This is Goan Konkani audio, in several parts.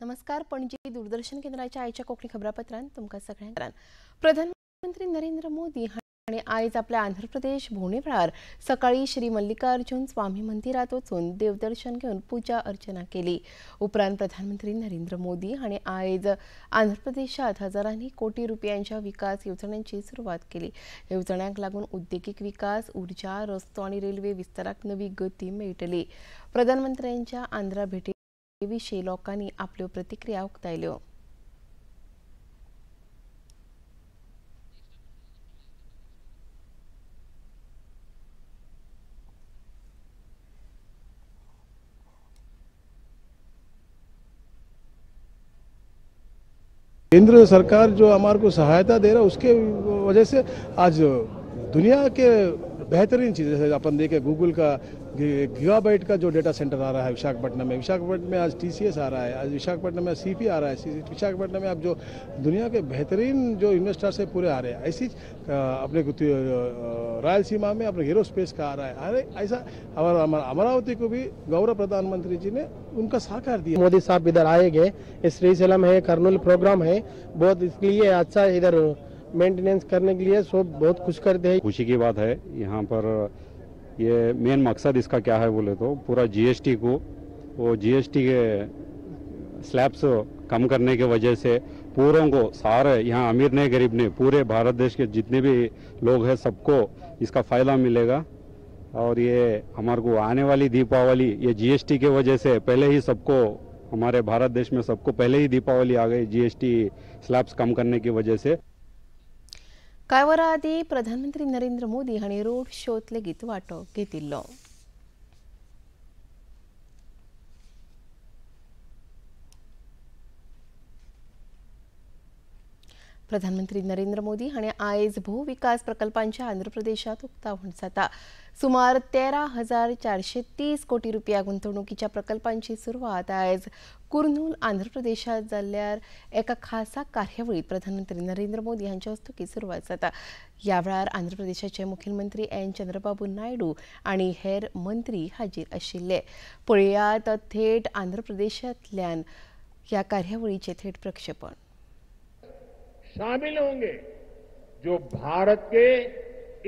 नमस्कार, पणजी दूरदर्शन केंद्राच्या आयच्या कोंकणी खबरापत्रांत तुमकां सगळ्यांक प्रधानमंत्री नरेंद्र मोदी हांणी आयज आपल्या आंध्र प्रदेश भोंवणे वेळार सकाळी श्री मल्लिकार्जुन स्वामी मंदिरांत वचून देवदर्शन घेवन पुजा अर्चना केली. उपरांत प्रधानमंत्री नरेंद्र मोदी हांणी आयज आंध्र प्रदेशांत हजारांनी कोटी रुपयांच्या विकास येवजण्यांची सुरवात केली. येवजण्यांक लागून उद्देगीक विकास, उर्जा, रस्तो आनी रेल्वे विस्ताराक नवी गती मेळटली. प्रधानमंत्र्यांच्या आंध्रा भेटी विशीं लोकांनी आपल्यो प्रतिक्रिया उक्तायल्यो. केंद्र सरकार जो हमारे को सहायता दे रहा है उसके वजह से आज दुनिया के बेहतरीन चीज़, जैसे अपन देखें गूगल का गीगाबाइट का जो डेटा सेंटर आ रहा है विशाखापट्टनम में, विशाखापट्टनम में आज TCS आ रहा है, आज विशाखापट्टनम में CP आ रहा है, विशाखापट्टनम में आप जो दुनिया के बेहतरीन जो इन्वेस्टर्स है पूरे आ रहे हैं. ऐसी अपने रायलसीमा में अपने एरोस्पेस का आ रहा है. अरे ऐसा हमारा अमरावती को भी गौरव प्रधानमंत्री जी ने उनका साकार दिया. मोदी साहब इधर आएंगे, श्रीशैलम है, कर्नूल प्रोग्राम है, बहुत इसलिए अच्छा इधर मेंटेनेंस करने के लिए सब बहुत खुश करते हैं. खुशी की बात है. यहाँ पर ये मेन मकसद इसका क्या है बोले तो पूरा जीएसटी को, वो जीएसटी के स्लैब्स कम करने के वजह से पूरों को, सारे यहाँ अमीर ने गरीब ने, पूरे भारत देश के जितने भी लोग हैं सबको इसका फ़ायदा मिलेगा. और ये हमारे को आने वाली दीपावली, ये जीएसटी के वजह से पहले ही सबको, हमारे भारत देश में सबको पहले ही दीपावली आ गई जीएसटी स्लैब्स कम करने की वजह से. कांय वरां आदीं प्रधानमंत्री नरेंद्र मोदी हांणी रोड शोत लेगीत वांटो घेतिल्लो. प्रधानमंत्री नरेंद्र मोदी हांणी आयज भूविकास प्रकल्पांच्या आंध्र प्रदेशांत उक्तावण जाता. सुमार 13,430 कोटी रुपया गुंतवणुकीच्या प्रकल्पांची सुरवात आयज कुर्नूल आंध्र प्रदेशांत जाल्यार एका खासा कार्यावळींत प्रधानमंत्री नरेंद्र मोदी हांच्या हस्तुकीं सुरवात जाता. ह्या वेळार आंध्र प्रदेशाचे मुखेलमंत्री एन चंद्रबाबू नायडू आनी हेर मंत्री हाजीर आशिल्ले. पळयात थेट आंध्र प्रदेशांतल्यान ह्या कार्यावळीचें थेट प्रक्षेपण. शामिल होंगे जो भारत के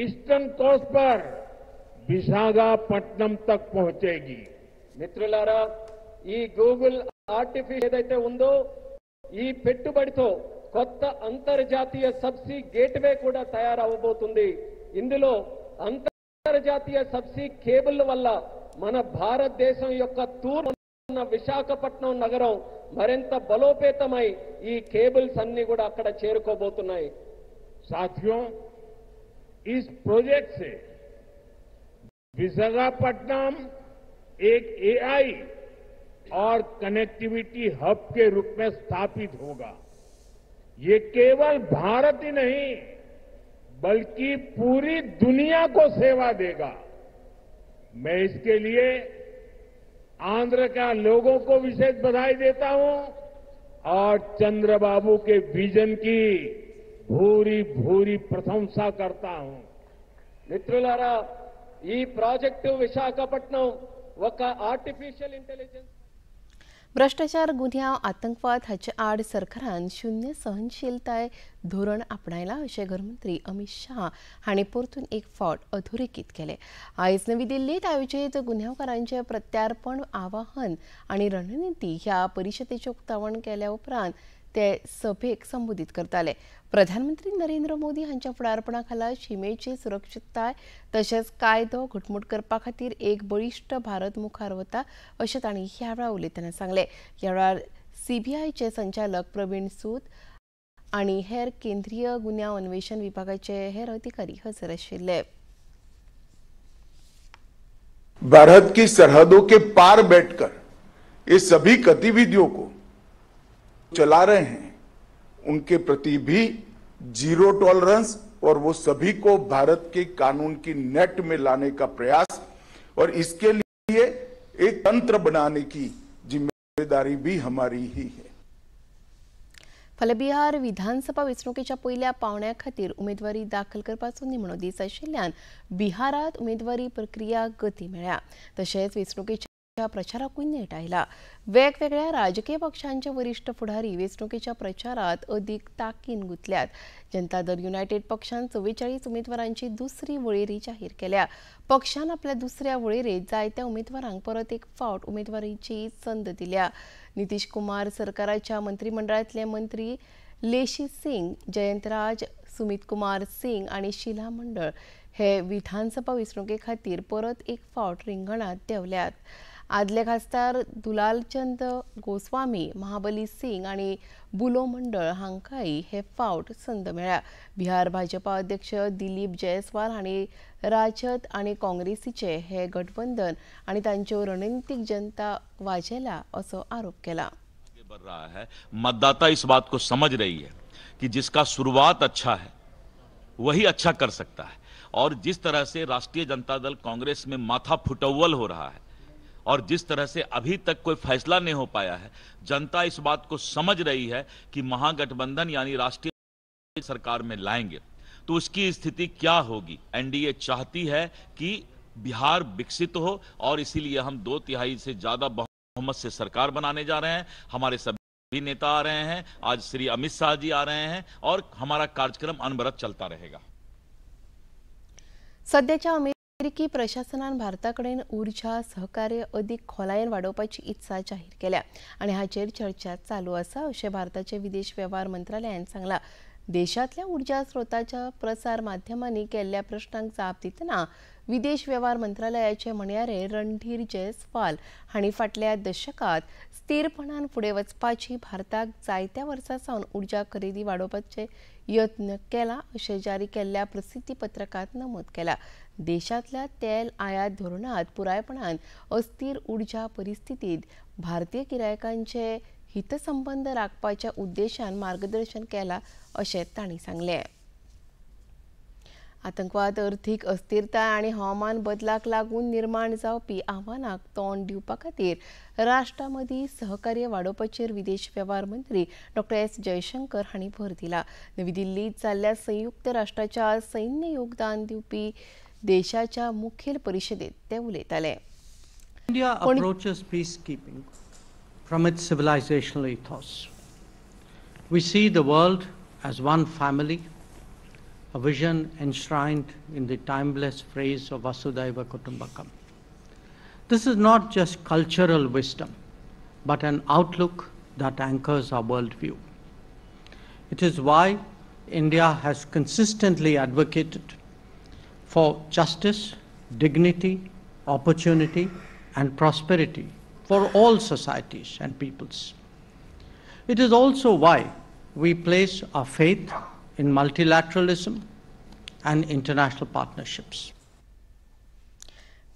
ईस्टर्न कोस्ट पर विशाखापट्टनम तक पहुंचेगी. మిత్రులారా, ఈ గూగుల్ ఆర్టిఫిషియల్ ఏదైతే ఉందో ఈ పెట్టుబడితో కొత్త అంతర్జాతీయ సబ్సీ గేట్వే కూడా తయారవబోతుంది. ఇందులో అంతర్జాతీయ సబ్సీ కేబుల్ వల్ల మన భారతదేశం యొక్క తూర్పు విశాఖపట్నం నగరం మరింత బలోపేతమై ఈ కేబుల్స్ అన్ని కూడా అక్కడ చేరుకోబోతున్నాయి. साथियों, इस प्रोजेक्ट से विशाखापट्टनम एक एआई और कनेक्टिविटी हब के रूप में स्थापित होगा. ये केवल भारत ही नहीं बल्कि पूरी दुनिया को सेवा देगा. मैं इसके लिए आंध्र का लोगों को विशेष बधाई देता हूं और चंद्रबाबू के विजन की भूरी भूरी प्रशंसा करता हूं. మిత్రులారా, ఈ ప్రాజెక్టు విశాఖపట్నం ఒక ఆర్టిఫిషియల్ ఇంటెలిజెన్స్. भ्रष्टाचार, गुन्यांव, आतंकवाद हाचे आड सरकारान शून्य सहनशीलताय धोरण आपणायलां अशें गृहमंत्री अमित शाह हांणी परतून एक फावट अधोरेखीत केलें. आयज नवी दिल्लींत आयोजीत गुन्यांवकारांचें प्रत्यार्पण आवाहन आनी रणनिती ह्या परिशदेचें उक्तावण केल्या उपरांत ते सभेक संबोधीत करताले. प्रधानमंत्री नरेंद्र मोदी हांच्या फुडारपणा खाला शिमेची सुरक्षितताय तशेंच कायदो घटमूट करपा खातीर एक बळिश्ट भारत मुखार वता अशें तांणी ह्या वेळार उलयतना सांगलें. ह्या वेळार सीबीआयचे संचालक प्रवीण सूद आनी हेर केंद्रीय गुन्यांव अन्वेषण विभागाचे हेर अधिकारी हजर आशिल्ले. भारत की सरहदों के पार बैठकर ये सभी गतिविधियों को चला रहे हैं, उनके प्रति भी जीरो टॉलरेंस और वो सभी को भारत के कानून की नेट में लाने का प्रयास और इसके लिए एक तंत्र बनाने की जिम्मेदारी भी हमारी ही है. फाल्यां बिहार विधानसभा वेंचणुकेच्या पयल्या पावंड्या खातीर उमेदवारी दाखल करपाचो निमणो दीस आशिल्ल्यान बिहारांत उमेदवारी प्रक्रिया गती मेळ्ळ्या. तशेंच वेंचणुकेच्या प्रचाराकूय नेट आयला. वेगवेगळ्या राजकीय पक्षांचे वरिष्ठ फुडारी वेंचणुकेच्या प्रचारात अदीक ताकीन गुंतल्यात. जनता दल युनायटेड पक्षान 44 उमेदवारांची दुसरी वळेरी जाहीर केल्या. पक्षान आपल्या दुसऱ्या वळेरेत जायत्या उमेदवारांक परत एक फावट उमेदवारीची संद दिल्या. नितीश कुमार सरकाराच्या मंत्रिमंडळांतले मंत्री लेशी सिंग, जयंतराज, सुमित कुमार सिंग आनी शिला मंडळ हे विधानसभा वेंचणुके खातीर परत एक फावट रिंगणात देंवल्यात. आदले खासदार दुलालचंद गोस्वामी, महाबली सिंग आनी बुलो मंडळ हांकांय हे फावट संद मेळ्ळ्या. बिहार भाजपा अध्यक्ष दिलीप जयस्वाल हांणी राजद आनी काँग्रेसीचे हे गठबंधन आनी तांच्यो रणनितीक जनता वाजेला असो आरोप केला. बढ़ रहा है, मतदाता इस बात को समझ रही है कि जिसका शुरुआत अच्छा है वही अच्छा कर सकता है। और जिस तरह से राष्ट्रीय जनता दल कांग्रेस में माथा फुटव्वल हो रहा है और जिस तरह से अभी तक कोई फैसला नहीं हो पाया है, जनता इस बात को समझ रही है कि महागठबंधन यानी राष्ट्रीय सरकार में लाएंगे तो उसकी स्थिति क्या होगी। एनडीए चाहती है कि बिहार विकसित हो और इसीलिए हम 2/3 से ज्यादा बहुमत से सरकार बनाने जा रहे हैं। हमारे सभी नेता आ रहे हैं, आज श्री अमित शाह जी आ रहे हैं और हमारा कार्यक्रम अनवरत चलता रहेगा। सध्याच्या अमेरिकी प्रशासनान भारताकडेन ऊर्जा सहकार्य अधिक खोलायेन वाडोवपाची इत्सा जाहीर केल्या आनी हाचेर चर्चा चालू आसा अशें भारताचे विदेश वेव्हार मंत्रालयान सांगलां. देशांतल्या ऊर्जा स्रोताच्या प्रसार माध्यमांनी केल्ल्या प्रश्नांक जाप दितना विदेश वेव्हार मंत्रालयाचे म्हणयारे रणधीर जयस्वाल हांणी फाटल्या दशकांत स्थिरपणान फुडें वचपाची भारताक जायत्या वर्सां सावन ऊर्जा खरेदी वाडोवपाचे यत्न केला अशें जारी केल्ल्या प्रसिद्धी पत्रकांत नमूद केला. देशांतल्या तेल आयात धोरणांत पुरायपणान अस्थिर ऊर्जा परिस्थितीत भारतीय गिरायकांचे हितसंबंध राखपाच्या उद्देशान मार्गदर्शन केला अशें तांणी सांगलें. आतंकवाद, अर्थीक अस्थिरताय आनी हवामान बदलाक लागून निर्माण जावपी आव्हानांक तोंड दिवपा खातीर राष्ट्रां मदीं सहकार्य वाडोवपाचेर विदेश वेव्हार मंत्री डॉ. एस जयशंकर हांणी भर दिला. नवी दिल्लींत जाल्ल्या संयुक्त राष्ट्राच्या सैन्य योगदान दिवपी देशाच्या मुखेल परिशदेंत ते उलयताले. India approaches peacekeeping from its civilizational ethos. We see the world as one family, a vision enshrined in the timeless phrase of Vasudhaiva Kutumbakam. This is not just cultural wisdom, but an outlook that anchors our worldview. It is why India has consistently advocated for justice, dignity, opportunity, and prosperity for all societies and peoples. It is also why we place our faith in multilateralism and international partnerships.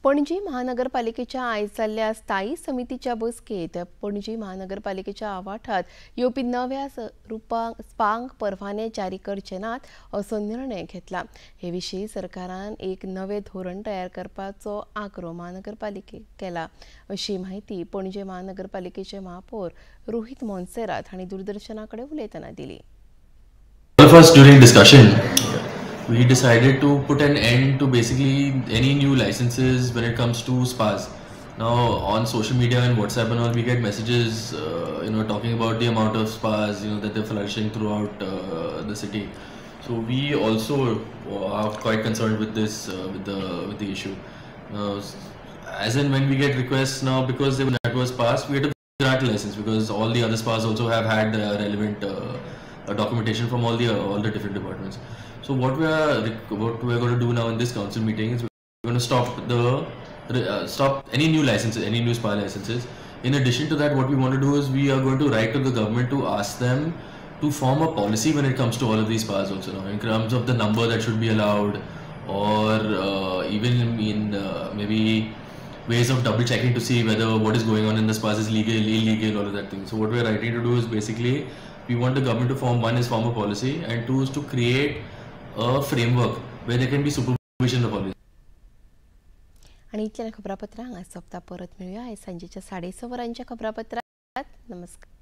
Panaji महानगरपालिकेच्या आयज जाल्ल्या स्थायी समितीच्या बसकेत पणजी महानगरपालिकेच्या आवाठात येवपी नव्या रुपांक स्पांक परवाने जारी करचे नात असो निर्णय घेतला. हे विशीं सरकारान एक नवें धोरण तयार करपाचो आग्रो महानगरपालिकेक केला अशी म्हायती पणजे महानगरपालिकेचे महापौर रोहित मोन्सेरात हांणी दूरदर्शना कडेन उलयतना दिली. All of us during discussion, we decided to put an end to basically any new licenses when it comes to spas. Now on social media and WhatsApp and all, we get messages, talking about the amount of spas, that they're flourishing throughout the city. So we also are quite concerned with this, with the issue. As in when we get requests now, because that was passed, we had to grant a license because all the other spas also have had relevant documentation from all the different departments. So what we are going to do now in this council meeting is we're going to stop any new licenses, any new spa licenses. In addition to that, what we want to do is we are going to write to the government to ask them to form a policy when it comes to all of these spas also now, in terms of the number that should be allowed, or even in maybe ways of double checking to see whether what is going on in the spas is legal, illegal, all of that thing. So what we are writing to do is basically we want the government to form, one is form a policy, and two is to create a framework where there can be supervision of all this. आणि इतल्यान खबरापत्रांक आज सोंपता. परत मेळुया आयज सांजेच्या 6:30 वरांच्या खबरापत्रांत. नमस्कार.